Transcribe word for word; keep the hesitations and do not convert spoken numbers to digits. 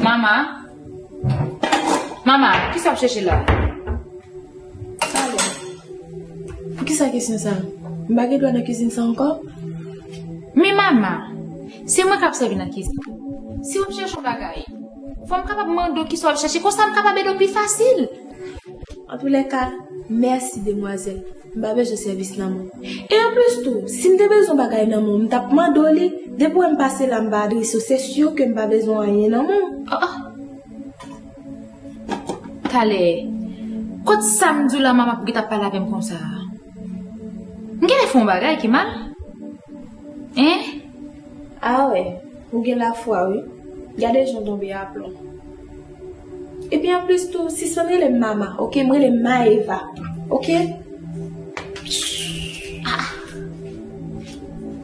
Mama, mama, kisa w ap chèche la? Alò, poukisa kesyon sa? M pa gen dwa nan kizin sa ankò? Men mama, se mwen k ap sèvi nan kizin. Si w ap chèche yon bagay, fò m kapab mande w kisa w ap chèche, konsa m kapab ede w pi fasil. Antoulèka, mèsi demwazèl. M pa bezwen sèvis nan men w. E anplis tou, si m te bezwen bagay nan men w, m t ap mande w li. Depi w wè m pase la, m pa adrese w, se si ke m pa bezwen anyen nan men w. Ah, ah. Talè, kot sa m di w la, mama pou ki t ap pale avè m konsa? M genlè fè yon bagay ki mal? Hein? Ah wè, ou gen lafwa wi. Gade jan w tonbe aplon. Epi anplis tou, sispann rele m mama, oke? M rele m Maëva, oke?